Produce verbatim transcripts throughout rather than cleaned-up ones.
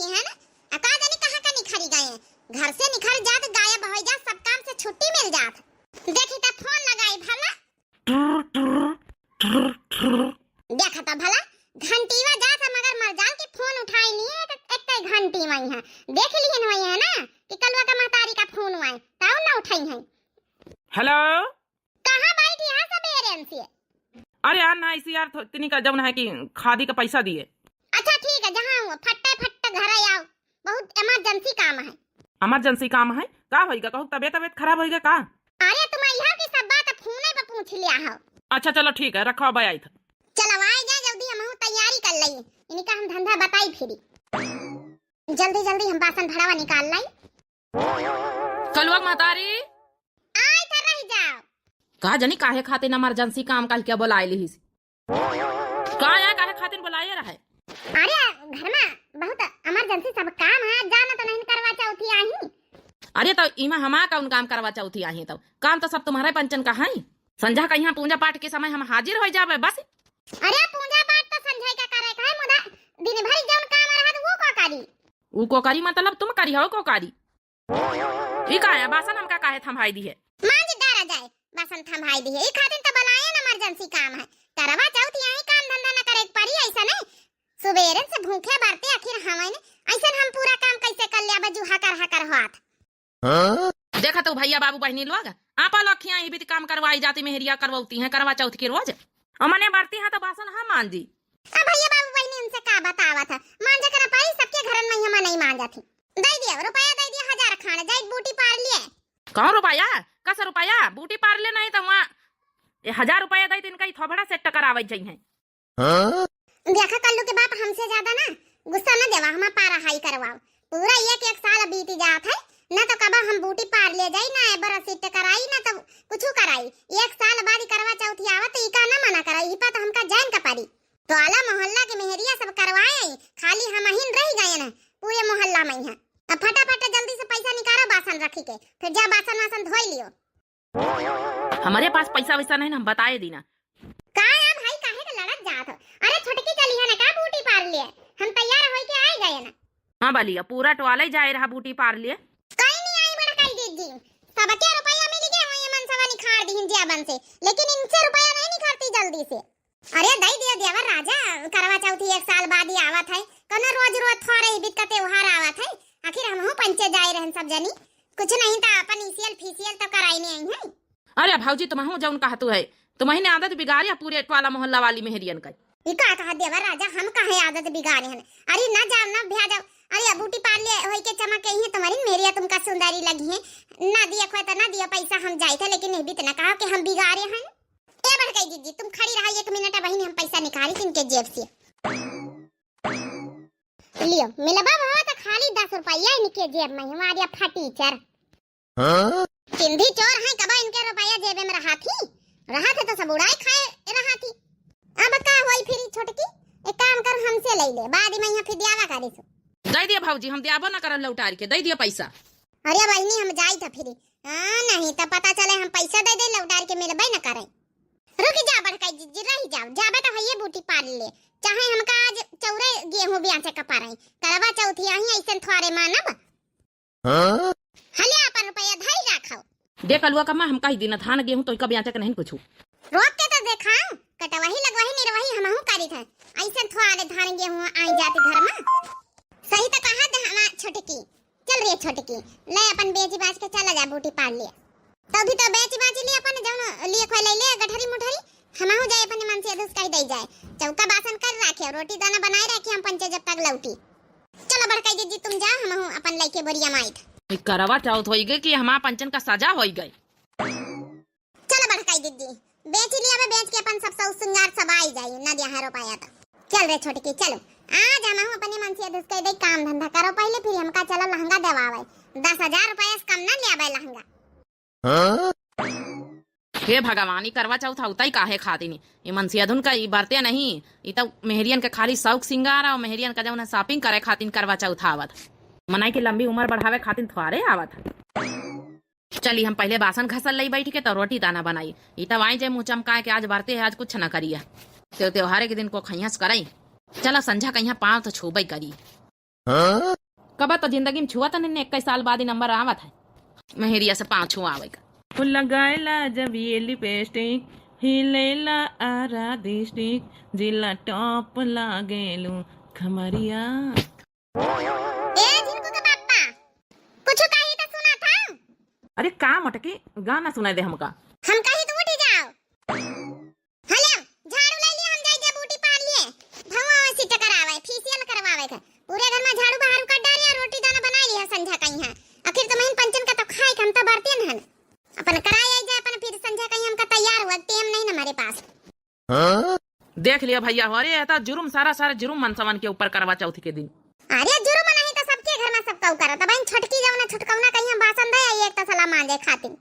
है ना? आ का जानी कहाँ का निखरी गए हैं। घर से निखर जात, गायब होइ जात, सब काम से छुट्टी मिल जात। देखी त फोन लगाई भला। देखा त भला, घंटीवा जात है मगर मरजाल के फोन उठाई नहीं है, एक, एक घंटी वही है। देख लिहन वही है ना कि कलुआ का महतारी का फोन आए, तब न उठाई है। हेलो। कहाँ बैठी है सबेरे से? अरे यार, ना इसी यार, थो-, इतनी का जौन है कि खादी का पैसा दिए। अच्छा ठीक है, जहाँ हुआ फट्टे फट्टे घर आओ, बहुत इमरजेंसी काम है। इमरजेंसी काम है? का होइगा? कहूँ तबियत, तबियत खराब होइगा का? अरे तुम यहाँ की सब बात फोने पे पूछ लिया हो। अच्छा चलो ठीक है, रखो, अब आई था। चलो आई जा जल्दी, हम तैयारी कर लई, इनका हम धंधा बताई फिरी। जल्दी जल्दी हम बासन भड़ावा निकाल लाई। कलुआ महतारी। आई त रह जाओ। का जानी काहे खातिर इमरजेंसी काम कह के बुलाए लिहिस। का या काहे खातिर बुलाए रहे? अरे घर में बहुत इमरजेंसी सब काम है, जाना तो नहीं करवा चौथी आई। अरे तो इमा हमा कौन काम करवा चौथी आई? तो काम तो सब तुम्हारे पंचन का है। संझा का यहाँ पूजा पाठ के समय हम हाजिर हो जावे बस। अरे पूजा पाठ तो संझा का करे का है, मुदा दिन भर जौन काम रहत वो का करी? ऊ को करी मतलब तुम करी हो को करी? ई का है, बासन हमका काहे थम्हाई दी है? मांज डारा जाए, बासन थम्हाई दी है। ई खातिर तो बनाए न इमरजेंसी काम है। करवा चौथ यही काम धंधा न करे के पड़ी, ऐसा नहीं। सुबेरे से भूखे बरते आखिर हमें न, ऐसा हम पूरा काम कैसे कर लिया बजू हकर हकर हाथ। हाँ? देखा तो भैया बाबू बहनी लोग, आपा लोग खिया ही भी काम करवाई जाती, मेहरिया करवाती हैं करवा चौथ के रोज। और मने बरती हैं तो बासन हम मांजी। अब भैया बाबू बहनी उनसे का बतावत है, मांजे कर पाई सबके घरन में हम नहीं मांजत ही। दे दिया रुपया, दे दिया हजार खान, जाई बूटी पार लिए। कहो रुपया, कस रुपया, बूटी पार ले नहीं तो वहाँ ए हजार रुपया दे इनका ही थोबड़ा सेट करावे जाई हैं। हाँ? देखा कल्लू के बाप, हमसे ज्यादा ना गुस्सा न देवा, हमा पारा हाई करवाओ। पूरा एक एक साल बीती जात है, न तो कबा हम बूटी पार ले जाई, ना एबर सेट कराई, ना तो कुछ कराई। एक साल बाद ही करवा चौथी आवत, तो इका ना मना करा, ई पर तो हमका जैन का पड़ी। तो आला मोहल्ला के मेहरिया सब करवाए, खाली हम ही रह गए न पूरे मोहल्ला में है। अब फटाफट जल्दी से पैसा निकालो बासन रखी के, फिर जा बासन वासन धोई लियो। हमरे पास पैसा वैसा नहीं ना, हम बताए दी ना। का या भाई, काहे के लड़त जात हो? अरे छोटकी चली है ना का बूटी पार लिए? हम तैयार होई के आए गए ना। हाँ बलिया, पूरा टोला ही जाए रहा बूटी पार लिए। कहीं नहीं आई बड़ा कई दीदी, सबके रुपया मिल गया, वही मन सवा निखार दीन जियाबन से, लेकिन इनसे रुपया नहीं निखारती जल्दी से। अरे दई दियो देवर राजा, करवा चौथी एक साल बाद ही आवत है, कौनो रोज रोज थोड़े ही बित का त्योहार आवत है, आखिर हमहू पंचे जाए रहन सब जनी, कुछ नहीं तो अपन इसियल फीसियल तो कराई नहीं आई है। अरे भौजी, तुमहू जौन कहतू है, तुमही ने आदत बिगाड़ी है पूरे टोला मोहल्ला वाली मेहरियन का। ई का कहा देवर राजा, हम काहे आदत बिगाड़े हन? अरे ना जाओ ना भ्या जाओ, अरे बूटी पार ले होई के चमक के ही तुम्हारी मेहरिया तुमका सुंदरी लगी है, ना दिया खोए तो ना दिया पैसा हम जाए थे, लेकिन ये भी तो ना कहा कि हम बिगाड़े हन। ए बड़काई दीदी, तुम खड़ी रहा एक मिनट, बहिनी हम पैसा निकाली इनके जेब से। लियो, मिलबा भवा तो खाली दस रुपया इनके जेब में, हमारे फटीचर। हाँ? सिंधी चोर हैं, कबा इनके रुपया जेबे में रहा थी, रहा थे तो सब उड़ाए खाए रहा थी। अब का होई फिर छोटकी, एक काम कर हमसे ले ले, बाद में यहाँ फिर दियावा करे सो। दे दिया भौजी, हम दियाबो ना करब लौटार के, दे दिया पैसा। अरे बहिनी हम जाई था फिर, हाँ, नहीं तो पता चले हम पैसा दे दे लौटार के मिलबे न करे। रुक जा बड़काई जिज्जी, रह जाओ, जाबे तो हइये बूटी पार ले, चाहे हमका आज चौरे गेहूं बियाचे का पारे, करवा चौथी आई ऐसन थोड़े मानब। हाँ? हले अपन रुपया धई राखो। देख अलुआ कम्मा, हम कही दिन धान गेहूं तो कब बियाचे के नहीं कुछ। रोक के तो देखा, कटवही लगवही निरवही हमहू करी थे, ऐसन थोड़े धान गेहूं आई जाते घर में। सही तो कहा दे हमार छोटकी। चल रे छोटकी, ले अपन बेची बाच के चला जा बूटी पार लिए। तो भी तो बेची बाची लिए अपन जौन लिए खोए ले ले गठरी मुठरी, हमहू जाए अपने मन से अधुस कह दे जाए। चौका बासन कर राखे, रोटी दाना बनाए राखे, हम पंचे जब तक लौटी। चलो बड़काई दीदी तुम जा, हमहू अपन लइके बोरिया माइत। ई करवा चौथ होई गए कि हमार पंचन का सजा होई गए। चलो बड़काई दीदी, बेच लिया बे, बेच के अपन सब सौ सिंगार सब आई जाई, ना दिया है रुपया तो। चल रे छोटकी, चलो। आज हमहू अपने मन से अधुस कह दे, काम धंधा करो पहले, फिर हमका चलो लहंगा देवावे। दस हजार रुपया से कम ना ले आवे लहंगा। हाँ? हे भगवान, ई करवा चौथ होता ही काहे खातिर नहीं? ई मनसियाधुन का ई बरते नहीं, ई तो मेहरियन के खाली शौक सिंगार और मेहरियन का जौन shopping करे खातिर करवा चौथ आवत। मनई की लंबी उम्र बढ़ावे खातिर थोड़े आवत। चली, हम पहले बासन घसल लई बैठ के, तो रोटी दाना बनाई। ई तब आई जे मुँह चमकाए के आज बरते है, आज कुछ न करिए। त्योहारे के दिन को खैहस करई। चला, संझा कहिया पाँव तो छूबई करी। कबा तो जिंदगी में छुआ तो नहीं, इक्कीस साल बाद ही नंबर आवत है। मेहरिया से पाँव छुआवे का। ओ लगाएला जब ये लिपस्टिक, हिलेला आरा डिस्ट्रिक्ट, जिला टॉप लागेलू खमरिया। ए झिनकू के पापा, कुछ कही तो सुना था। अरे का मोटकी, गाना सुनाई दे हमका। हम कही तो उठी जाओ। हेलो, झाड़ू ले लिया, हम जाई जा ब्यूटी पार्लर। भौंवा वैसी टकरावे, फेशियल करवावे के। पूरे घर में झाड़ू बहारू कर डाले और रोटी दाना बनाई लिया संझा कहीं है। आखिर तुम्हें पंचन का तो खाए के हम तो बरते न हन। अपन कराए आई जा, अपन फिर संझा कहीं हमका तैयार हुआ, टेम नहीं न हमारे पास। देख लिया भैया हो, अरे ये तो जुर्म, सारा सारा जुर्म मनसवन के ऊपर करवा चौथ के दिन। अरे जुर्म नहीं तो सबके घर में सबका करत। अब इन छोटकी जौना छोटकौना कहीं हम बासन दे आई एक तसला मांजे खातिर।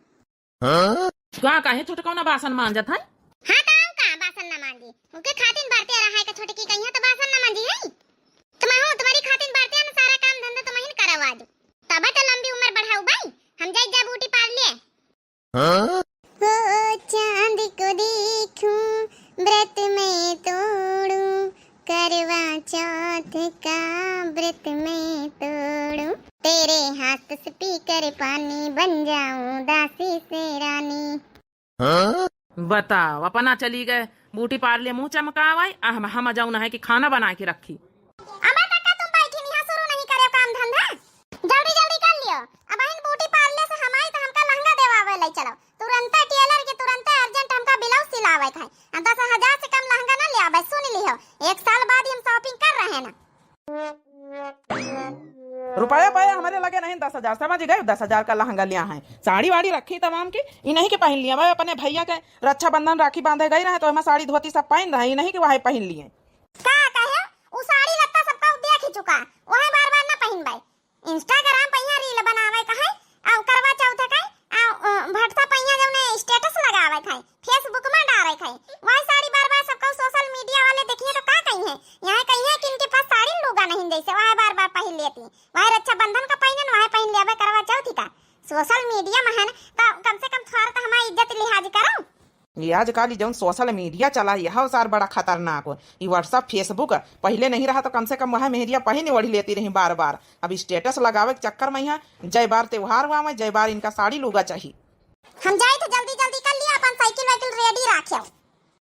का काहे छोटकौना बासन मांजत है? हाँ, तो हम का बासन ना मांजी? उनके खातिन बरते रहा है कि छोटकी कहिया तो बासन ना मांजी है। तुम हो, तुम्हारी खातिन बरते ना, सारा काम धंधा तुम ही करवा दू। तब तो लंबी उम्र बढ़ाऊ भाई, हम जाई जा ब्यूटी पार्लर। ओ चांद को देखूं, व्रत मैं तोड़ूं, करवा चौथ का व्रत मैं तोड़ूं, तेरे हाथ से पीकर पानी बन जाऊं दासी से रानी। बताओ, अपना चली गए ब्यूटी पार्लर मुंह चमकावे, आ हम, हम जाऊं ना है कि खाना बना के रखी। अबे तक तुम बैठी नहीं, शुरू नहीं करे काम धंधा, जल्दी जल्दी कर लियो। अब इन ब्यूटी पार्लर से हम आई तो हमका लहंगा देवावे ले चलो, तुरंते टेलर के तुरंते अर्जेंट हमका ब्लाउज सिलावे के है। आ दस हजार से कम लहंगा ना ले आवे, सुन लिहो, एक साल बाद ही हम शॉपिंग कर रहे हैं ना। रुपया पाया हमारे लगे नहीं दस हजार, समझ गए? दस हजार का लहंगा लिया है, साड़ी वाड़ी रखी तमाम की, ई नहीं के पहन लिया। मैं अपने भैया के रक्षाबंधन राखी बांधे गई रहे तो हम साड़ी धोती सब पहन रहे, ई नहीं कि वही पहन लिए। का कहे? उ साड़ी लत्ता सबका उ देख ही चुका, वही बार बार ना पहनबे। Instagram पे यहाँ reel बनावे का है, आ करवा चौथ का, आ, अ, WhatsApp पे यहाँ जौने status लगावे का है, Facebook में डाले का है, वही साड़ी बार बार सबका social media वाले देखिए तो का कही है, यहाँ कही है कि इनके पास साड़ी लूगा नहीं जैसे वही बार बार पहन लेती, वही रक्षाबंधन का पहनन वही पहन लेवे करवा चौथ का। Social media में है तो कम से कम थोड़ा तो हमारी इज्जत लिहाज करो। ये आजकल ई जौन social media चला, यह सार बड़ा खतरनाक हो। ई WhatsApp, Facebook पहिले नहीं रहा तो कम से कम वह मेहरिया पहिने ओढ़ी लेती रही बार बार। अब status लगावे के चक्कर में यहाँ जय बार त्योहार हुआ में जय बार इनका साड़ी लूगा चाहिए। हम जाई तो जल्दी जल्दी कर लिया, अपन साइकिल वाइकिल ready राखे।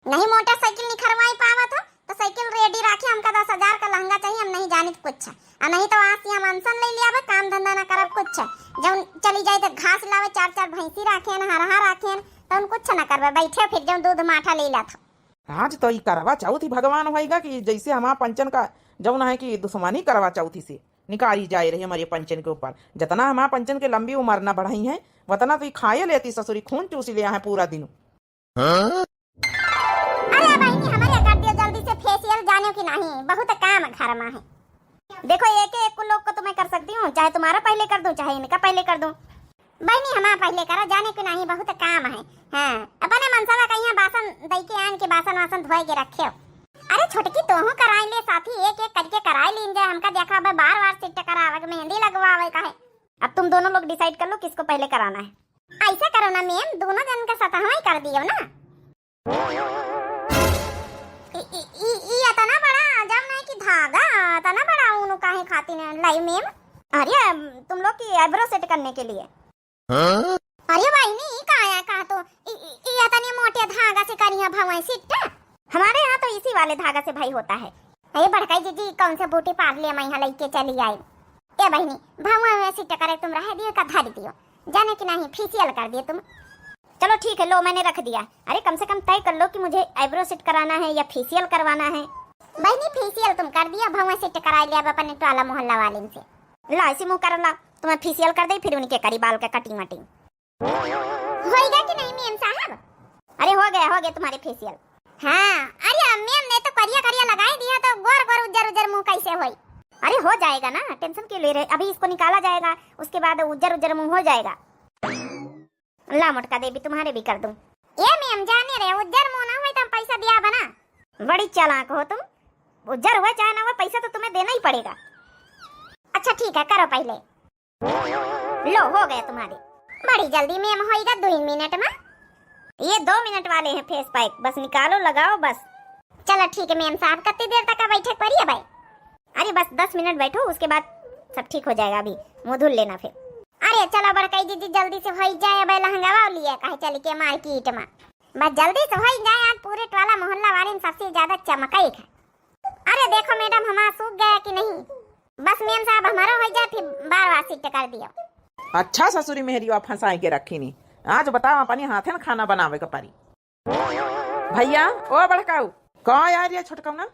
नहीं मोटरसाइकिल निखरवाई पावत हो तो साइकिल ready राखे, हमका दस हजार का लहंगा चाहिए, हम नहीं जानित कुछ। आ नहीं तो आज से हम अनशन ले लिया, काम धंधा ना करब कुछ। जौन चली जाए तो घास लावे, चार चार भैंसी राखे न, हरहा राखे न, तो उन कुछ ना करबे, बैठे फिर जौन दूध माठा ले लात। आज तो ई करवा चौथ ही भगवान होएगा कि जैसे हमार पंचन का जौन है कि दुश्मनी करवा चौथी से निकारी जाए रही हमारे पंचन के ऊपर। जितना हमार पंचन के लंबी उम्र ना बढ़ाई है, उतना तो ई खाए लेती ससुरी, खून चूसी ले है पूरा दिन। अरे बहिनी, हमारे कर दियो जल्दी से फेशियल, जाने की नहीं, बहुत काम है घर में है। देखो, एक एक लोग को तो मैं कर सकती हूँ, चाहे तुम्हारा पहले कर दूँ, चाहे इनका पहले कर दूँ। बहिनी, हमारा पहले करा, जाने की नहीं, बहुत काम है। हाँ, अपने मनसवा का यहाँ बासन दई के आन के बासन वासन धोए के रखे हो। अरे छोटकी, तोहू कराई ले साथी, एक एक करके कराई लीन जाए। हमका देखा, अब बार बार सिट करावे के, मेहंदी लगवावे का है। अब तुम दोनों लोग decide कर लो किसको पहले कराना है। ऐसा करो ना मैम, दोनों जन का सतहवा ही कर दियो ना। ई, ई, ई, ई इतना बड़ा जब नहीं कि धागा, इतना बड़ा ऊन काहे खातिर लाई मैम? अरे, तुम लोग की eyebrow set करने के लिए। अरे बहिनी, ई का है, का तो ई, ई, ई इतने मोटे धागा से करिया भवाई set? हमारे यहाँ तो इसी वाले धागा से भाई होता है। अरे बड़काई जीजी, कौन से ब्यूटी पार्लर में यहाँ लेके चली आई? ए बहिनी, भवा वैसी टकरे तुम रह दियो का धर दियो, जाने की नहीं, फेशियल कर दियो तुम। चलो ठीक है, लो मैंने रख दिया। अरे कम से कम तय कर लो कि मुझे eyebrow set कराना है या फेशियल करवाना है। बहिनी, फेशियल तुम कर दियो, भवा set करा लिया अपने टोला मोहल्ला वाले से। ला इसी मुँह कर ला, तुम्हें फेशियल कर दे, फिर उनके करी बाल का कटिंग वटिंग। होइगा कि नहीं मेम साहब? अरे हो गया, हो गया तुम्हारे फेशियल। हाँ, अरे मेम ने तो करिया करिया लगाई दिया, तो गोर गोर उज्जर उज्जर मुँह कैसे होई? अरे हो जाएगा ना, टेंशन क्यों ले रहे, अभी इसको निकाला जाएगा, उसके बाद उज्जर उज्जर मुँह हो जाएगा। ला मोटका देवी, तुम्हारे भी कर दूँ। ए मेम, जाने रहे उज्जर मुँह ना होई तो हम पैसा दिया बना। बड़ी चालाक हो तुम, उज्जर हुआ चाहे ना हुआ, पैसा तो तुम्हें देना ही पड़ेगा। अच्छा ठीक है, करो पहले। लो, हो गया तुम्हारे। बड़ी जल्दी मेम होइगा, दो ही मिनट में। ये दो मिनट वाले हैं फेस पैक, बस निकालो, लगाओ बस। चलो ठीक है मेम साहब, कितनी देर तक बैठे के पड़ी है भाई? अरे बस दस मिनट बैठो, उसके बाद सब ठीक हो जाएगा, अभी मुँह धुल लेना फिर। अरे चलो बड़कई जिज्जी, जल्दी से होई जाए, अब लहंगावा लिए काहे चली के मार्केट में। बस जल्दी से होई जाए, आज पूरे टोला मोहल्ला वाले में सबसे ज्यादा चमकई है। अरे देखो मैडम, हमारा सूख गया कि नहीं? बस मेम साहब, हमारा हो जाए, फिर बार बार सेट कर दियो। अच्छा ससुरी मेहरिया फंसाई के रखी नी। आज बताओ, अपने हाथे न खाना बनावे के परी। भैया, ओ बड़काऊ, का यार ये छोटकाऊ ना?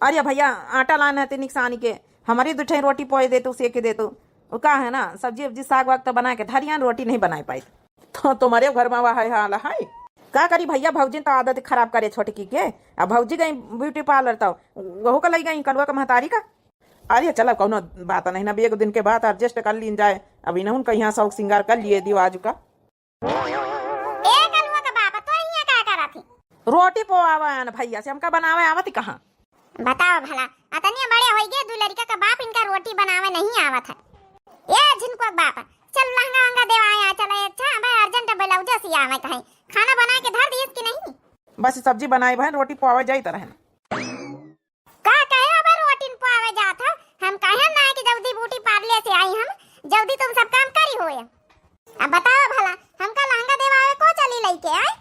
अरे भैया, आटा लान है ते निकसानी के, हमारी दो ठे रोटी पोए दे तू, सेके दे तू। वो का है ना, सब्जी उब्जी साग वाग तो बना के धरियान, रोटी नहीं बनाए पाई। तो तुम्हारे घर में वह हाल है। का करी भैया, भौजी तो आदत खराब करे छोटकी के। अब भौजी गई ब्यूटी पार्लर, तो वहू का लई गई कलुआ का महतारी का। अरे चलो, कौनो बात नहीं ना, अब एक दिन के बाद एडजस्ट कर लीन जाए। अब इन्हों का यहाँ शौक श्रृंगार कर लिए दियो आज का। ए कलुआ का बाप, तो यहाँ का करा थी? रोटी पोआवा है ना भैया से, हमका बनावे आवत ही कहाँ? बताओ भला, अतनिया बड़े होई गए, दू लड़का का बाप इनका रोटी बनावे नहीं आवत है। ए झिनकुआ बाप, चल लहंगा वहंगा देवाए आ चले। अच्छा, अबे अर्जेंट ब्लाउज सियावे कहे, खाना बना के धर दिए कि नहीं? बस सब्जी बनाए बहन, रोटी पोआवे जाई तरह। का कहे अबे रोटी न पोआवे जात है? हम कहे ना कि जल्दी ब्यूटी पार्लर से आई हम, जल्दी तुम सब काम करी होए। अब बताओ भला, हमका लहंगा देवावे को चली लइके आए?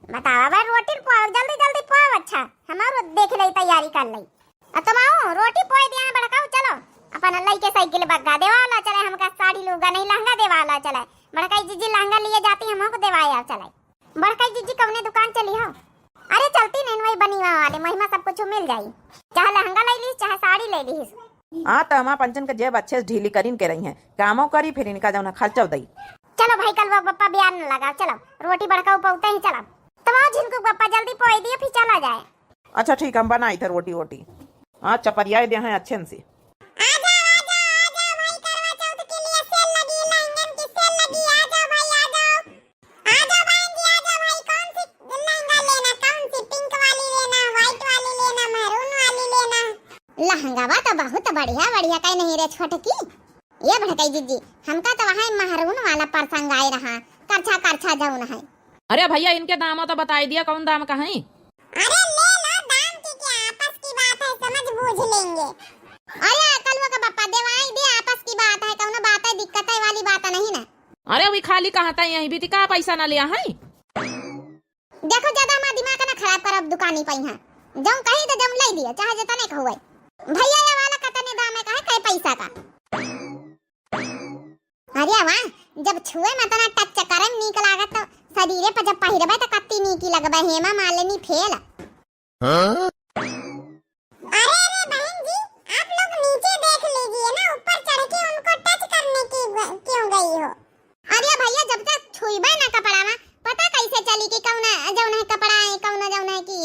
बताओ, अब रोटी पोआओ, जल्दी जल्दी पोआओ। अच्छा, हमारो देख लई, तैयारी कर लई। अब तुम आओ, रोटी पोए दिया बड़काऊ, चलो। अपन लइके साइकिल बग्गा देवाला चले, हमका साड़ी लूगा नहीं, लहंगा देवाला चले। बड़काई जिज्जी लहंगा लिए जाती, हमको देवाए आओ चले। बड़काई जिज्जी कौने दुकान चली हो? अरे चलती नहीं, वही बनीवा वाले महिमा सब कुछ मिल जाई, चाहे लहंगा ले लीस, चाहे साड़ी ले लीस। हाँ, तो हमार पंचन के जेब अच्छे से ढीली करीन के रही है, कामो करी, फिर इनका जौन है खर्चो दई। चलो भाई, कलुआ बप्पा बियान न लगा, चलो रोटी बड़का उपौते ही चला। तब आओ झिनकू बप्पा, जल्दी पोई दियो, फिर चला जाए। अच्छा ठीक, हम बनाई थे रोटी वोटी। हाँ, चपरियाए दे हैं अच्छे से। आ जाओ, आ जाओ, आ जाओ भाई, करवा चौथ के लिए सेल लगी, लहंगन की सेल लगी, आ जाओ भाई, आ जाओ। आ जाओ बहन जी, आ जाओ भाई, कौन सी लहंगा लेना, कौन सी पिंक वाली लेना, व्हाइट वाली लेना, मैरून वाली लेना? लहंगावा तो बहुत बढ़िया बढ़िया, कहीं नहीं रे छोटकी। ये बड़कई जिज्जी, हमका तो वहाँ महरून वाला पसंद आए रहा, करछा करछा जौन है। अरे भैया, इनके दामो तो बताई दिया, कौन दाम का है? अरे ले लो, दाम की क्या, आपस की बात है, समझ बूझ लेंगे। अरे कलुआ का बप्पा, देवाई दे, आपस की बात है, कौनो बात है, दिक्कत है वाली बात नहीं ना। अरे वी खाली कहाँ था, यहीं भी थी, का पैसा ना लिया है? देखो, ज्यादा हमारा दिमाग ना खराब करब, दुकानी पे यहाँ जौन कही तो जौन ले दियो, चाहे जितने का हुए। भैया, ये वाला कतने दाम है, कहे, कहे पैसा का? अरे वाह, जब छुए में तना टच करे में नीक लागत, तो शरीरे पर जब पहिरबे तो कत्ती नीकी लगबे, हेमा मालिनी फेल। हाँ? अरे, अरे बहन जी, आप लोग नीचे देख लीजिए ना, ऊपर चढ़ के उनको टच करने की ग-, क्यों गई हो? अरे भैया, जब तक छुईबे ना कपड़ा में, पता कैसे चली कि कौन जौन है कपड़ा है, कौन जौन है कि,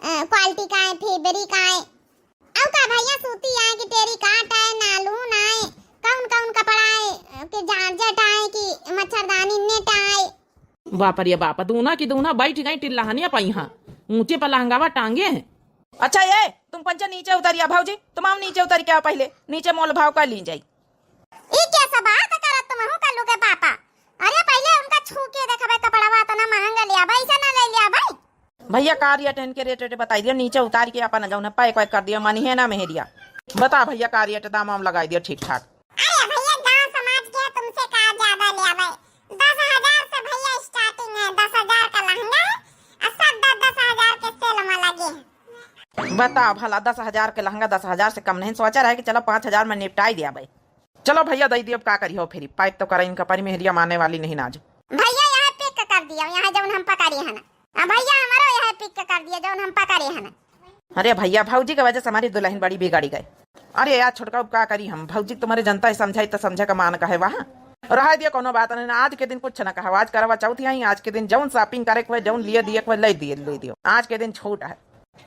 अ, क्वालिटी का है, फेब्रिक का है? अउ का भैया, सूती आए कि टेरिकॉट आए, नालून आए, कौन कौन कपड़ा आए, कि जारजेट आए, कि मच्छरदानी नेट आए? बाप रे बाप, दूना की दूना बैठ गई टिल्लाहनिया पइहाँ, ऊंचे पर लहंगावा टांगे हैं। अच्छा ये, तुम पंचे नीचे उतरिया भौजी, तुम आओ नीचे उतर के आओ पहले, नीचे मोल भाव कर ली जाई। ई कैसा बात करत तुम हो कल्लू के पापा? अरे पहले उनका छू के देखबे कपड़वा, इतना महंगा लिया भाई, ऐसा ना ले लिया भाई। भैया का रेट है इनके, रेट रेट बताई दिया, नीचे उतार के अपन जौन है पैक वैक कर दिया, मानी है ना मेहरिया। बता भैया का रेट दाम वाम लगाई दिया ठीक ठाक। अरे भैया गांव समाज के तुमसे का ज्यादा लिया भाई, दस हजार से भैया स्टार्टिंग है, दस हजार का लहंगा है और सब दस दस हजार के सेल में लगे हैं। बता भला, दस हजार के लहंगा दस हजार से कम नहीं, सोचा रहे कि चलो पाँच हजार में निपटाई दिया भाई। चलो भैया, दे दियो, अब का करी हो, फिर पैक तो करे इनका परी, मेहरिया माने वाली नहीं ना आज। भैया यहाँ पिक कर दियो, यहाँ जौन हम पकड़ी है ना। हाँ भैया, हमारो यहाँ पिक कर दियो, जौन हम पकड़ी है ना। अरे भैया, भौजी के वजह से हमारी दुल्हन बड़ी बिगड़ी गई। अरे यार छोटका, अब का करी हम, भौजी तुम्हारे जनता ही समझाई तो समझे का मान का है वहाँ। रहा दिया, कोनो बात नहीं ना, आज के दिन कुछ ना कहा, आज करवा चौथ आई, आज के दिन जौन शॉपिंग करे के, जौन लिए दिए के, ले दिए, ले दियो, आज के दिन छूट है।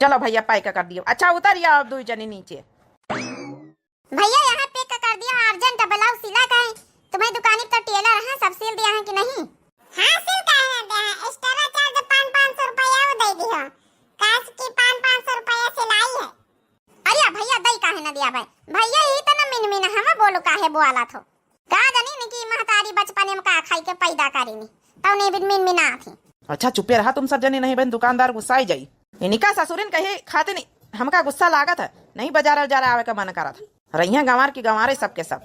चलो भैया, पैक कर दियो। अच्छा उतरिया अब दो जने नीचे। भैया यहाँ पैक कर दिया, अर्जेंट ब्लाउज सिला का है। तुम्हारी दुकानी पर टेलर है, सब सिल दिया है कि नहीं? हाँ सिल का है, दे है, एक्स्ट्रा चार्ज पाँच पाँच सौ रुपया वो दे दियो, काश की पाँच पाँच सौ रुपया सिलाई है। अरे भैया दई काहे ना दिया भाई, भैया यही तो ना मिन मिन हमें बोलो काहे बोला थो। का जानी इनकी महतारी बचपने में का खाई के पैदा करेनी, तब नहीं बिन मिन मिन आती। अच्छा चुपे रहा तुम सब जने, नहीं बहन दुकानदार गुस्सा ही जाई। इनका ससुरिन कहे खाते नहीं, हमका गुस्सा लागत है, नहीं बाजार उजार आवे का मन करत है। रहिया गंवार की गंवारे सबके सब।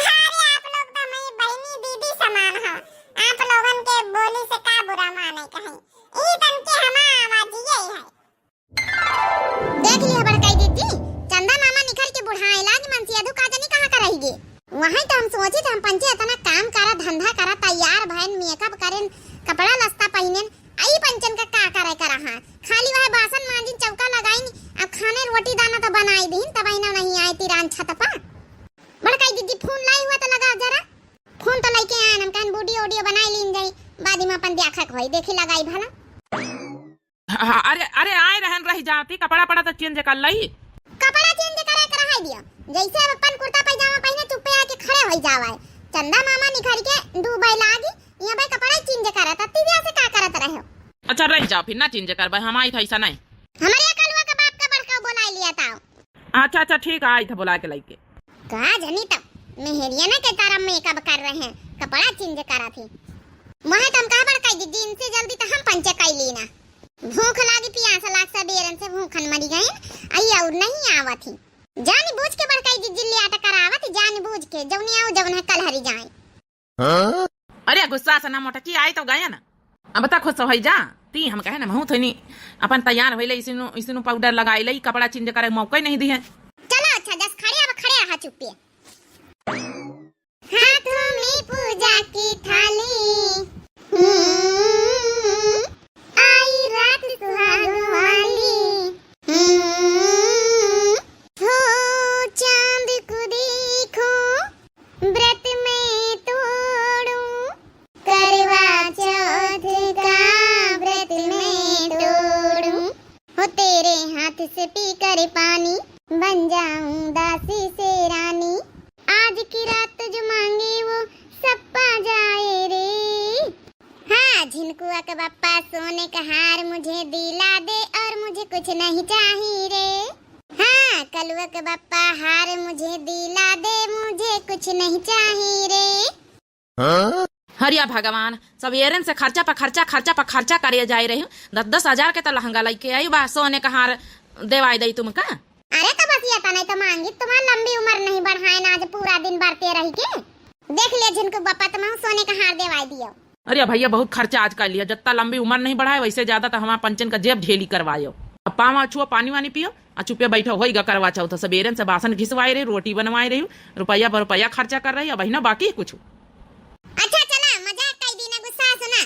अरे आप लोग तो हमारी बहिनी दीदी समान हो, आप लोगन के बोली से का बुरा माने कहीं, ई तन के हमार आवाज यही है। देख लिया बड़काई दीदी, चंदा मामा निकल के बुढ़ाए लागी, मनसी अधू का जनी कहाँ का रही गे। वहीं तो हम सोची थे, हम पंचे इतना काम करा, धंधा करा, तैयार भयन, मेकअप करेन, कपड़ा लस्ता पहिनेन, आई पंचन का का करे करा हाँ, खाली वह बासन मांजिन, चौका लगाइन, अब खाने रोटी दाना तो बनाई दीन, तब इन्हें नहीं आए तिरान छत पर। बड़काई दीदी फोन लाई हुआ तो लगा जरा। फोन तो लेके आन, हम कहन वीडियो ऑडियो बनाई लीन जाई, बाद में अपन देखा के होई, देखी लगाई भला। हाँ, अरे, अरे, आए रहन रह जाती, कपड़ा पड़ा तो चेंज कर लई। कपड़ा चेंज करे के रहाई दियो, जैसे अब अपन कुर्ता पैजामा पहिने चुप्पे आके खड़े होई जावा है। चंदा मामा निखर के डूबे लागी, यहाँ भाई कपड़ा चेंज करत, अति दिया से का करत रहे हो? अच्छा, रह जाओ फिर, ना चेंज करबे, हम आई था ऐसा नहीं। हमारे कलुआ के बाप का बड़का बोलाई लिया था। अच्छा, अच्छा, ठीक है, आई था बुला के लइके। का जनी तब मेहरिया ना के तारा मेकअप कर रहे हैं, कपड़ा चेंज करा थी। वह तो हम कहा बड़काई दीदी, इनसे जल्दी तो हम पंचे कई ली ना। भूख लागी, पियास लाग, सबेरन से भूखन मरी गए, आई और नहीं आवत ही। जानी बूझ के बड़काई दीदी ले आटा करावत, जानी बूझ के जौनी आओ जौन है कल हरी जाए। हाँ? अरे गुस्सा से ना मोटकी, आई तो गए ना। अब तक खुश होई जा, ती हम कहे ना महू थोनी अपन तैयार होई ले, इसनु, इसनु पाउडर लगाई ले, कपड़ा चेंज करे मौका ही नहीं दिए। चलो अच्छा, जस खड़े अब खड़े रहा चुप्पे। हाथों में पूजा की थाली, हम्म, आई रात सुहाग वाली, हम्म, हो चांद को देखो, व्रत मैं तोड़ूं, करवा चौथ का व्रत मैं तोड़ूं। हो तेरे हाथ से पीकर पानी, बन जाऊं दासी से रानी। आज की रात जो मांगे वो सब पा जाए रे। हाँ, झिनकुआ के बप्पा सोने का हार मुझे दिला दे और मुझे कुछ नहीं चाहिए रे। हाँ, कलुआ के बप्पा हार मुझे दिला दे, मुझे कुछ नहीं चाहिए रे। हाँ? हरिया भगवान, सबेरन से खर्चा पर खर्चा, खर्चा पर खर्चा करे जाए रही। दस दस हजार के तो लहंगा लइके आई बा, सोने का हार देवाई दई तुमका। अरे तो बस ये तने तो मांगी, तुम्हार लंबी उम्र नहीं बढ़ाए ना, आज पूरा दिन बरते रही के। देख लिया झिनकू बप्पा, तुम सोने का हार देवाई दियो। अरे भैया, बहुत खर्चा आज कर लिया, जितना लंबी उम्र नहीं बढ़ाए, वैसे ज्यादा तो हमार पंचन का जेब ढेली करवायो। अब पाँव छुओ, पानी वानी पियो, आ चुपे बैठो, होइगा करवा चौथ। सबेरन से बासन घिसवाए रही, रोटी बनवाए रही, रुपया पर रुपया खर्चा कर रही, अब ना बाकी कुछ। अच्छा चला, मजाक कई दी ना, गुस्सा से ना।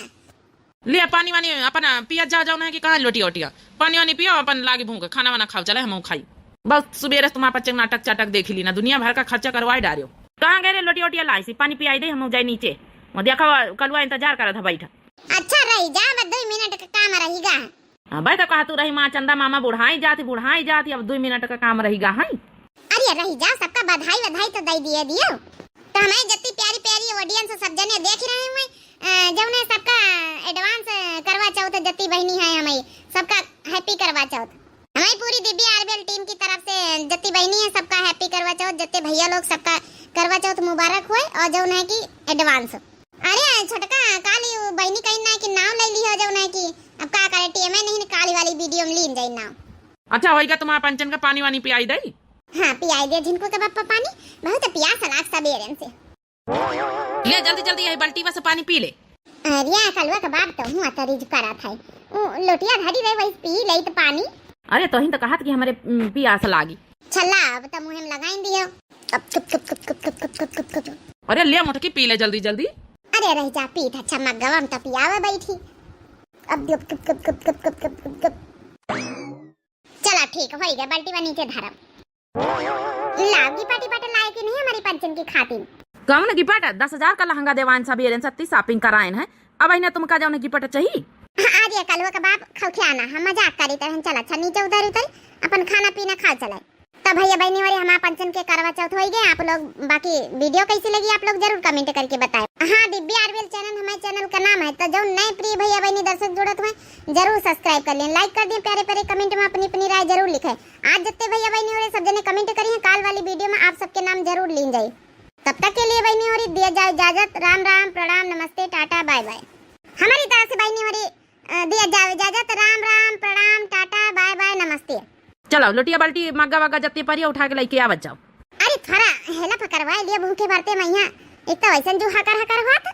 ले पानी वानी अपन पिया जा, जाओ ना कि कहाँ लोटिया ओटिया, पानी वानी पियो, अपन लागी भूख, खाना वाना खाओ, चले हम खाई। बस सुबेरे से तुम्हार पंचन नाटक चाटक देखी ली ना, दुनिया भर का खर्चा करवाए डारियो। कहाँ गए रे लोटिया ओटिया लाई सी, पानी पियाई दे, हम जाए नीचे। वो देखो कलुआ इंतजार करत है बैठा। अच्छा रही जा, बस दो मिनट का काम रहीगा। हाँ, भाई तो कहा तू रही माँ चंदा मामा बुढ़ाई जाती, बुढ़ाई जाती, अब दो मिनट का काम रहीगा है। अरे रही जा, सबका बधाई वधाई तो दे दिए दियो। तो हमारे जत्ती प्यारी प्यारी audience सब जने देख रहे हुए, अ, जौने सबका advance करवा चौथ जत्ती बहिनी है हमारी, सबका happy करवा चौथ। हमारी पूरी दिव्या आरबीएल team की तरफ से जत्ती बहिनी है सबका happy करवा चौथ, जत्ते भैया लोग सबका करवा चौथ मुबारक हुए और जौन है कि advance। अरे छोटका, काली उ बहिनी कहीं ना कि नाम ले ली हो जौन है कि अब का करे, टीएमए नहीं काली वाली वीडियो में लीन जाई नाम। अच्छा होइगा, तुम्हार पंचन का पानी वानी पियाई दई। हाँ, पियाई दे झिनकू के बप्पा पानी, बहुत पियास लाग सबेरन से। ले जल्दी जल्दी यही बाल्टी बस पानी पी ले। अरे कलुआ के बाप तो हुआ तरीज करत है, उ लोटिया धरी रहे वही पी ले तो पानी। अरे तोहिन तो कहत कि हमरे, उम, पियास लागी। छल्ला अब तो मुँह में लगाइन दियो। अब चुप चुप चुप चुप चुप चुप चुप चुप चुप। अरे ले मोटकी पी ले जल्दी जल्दी। अरे रह जा पीत अच्छा मग्गवा में तो पियावे बैठी। अब दियो चुप चुप चुप चुप चुप चुप चुप चुप। चला ठीक होइगा, बाल्टी बा नीचे धरब। लाओ गिफ्ट गिफ्ट लाए कि नहीं हमारी पंचन की खातिर? कौन गिफ्ट? दस हजार का लहंगा देवाइन सब ये रेन सत्ती shopping कराइन है, अब इन्हें तुमका जौन गिफ्ट चाहिए? हाँ, आ दिया कलुआ का बाप खौखे आना, हम मजाक करी तरह चला अच्छा नीचे उधर उधर अपन खाना पीना खाओ चले। तो भैया बहनी वाली हमारे पंचन के करवा चौथ होई गए। आप लोग बाकी वीडियो कैसी लगी आप लोग जरूर comment करके बताएं। हाँ, दिव्या आरबीएल channel हमारे channel का नाम है, तो जो नए प्रिय भैया बहनी दर्शक जुड़त हुए जरूर subscribe कर लें, like कर दें, प्यारे प्यारे comment में अपनी अपनी राय जरूर लिखें। आज जितने भैया बहनी हो रहे सब जने comment करिए, काल वाली वीडियो में आप सबके नाम जरूर लीन जाए। तब तक के लिए बहनी हो रही दिया जाओ इजाजत, राम राम, प्रणाम, नमस्ते, टाटा, बाय बाय। हमारी तरफ से बहनी हो रही, अ, दिया जाओ इजाजत, राम राम, प्रणाम, टाटा, बाय बाय, नमस्ते। चलो लोटिया बाल्टी मग्गा वग्गा जत्ती परिया उठा के लेके आवत जाओ। थोड़ा हेला पकड़वाए लिया भूखे मरते मैया, एक तो वैसन जो हकर हकर होत।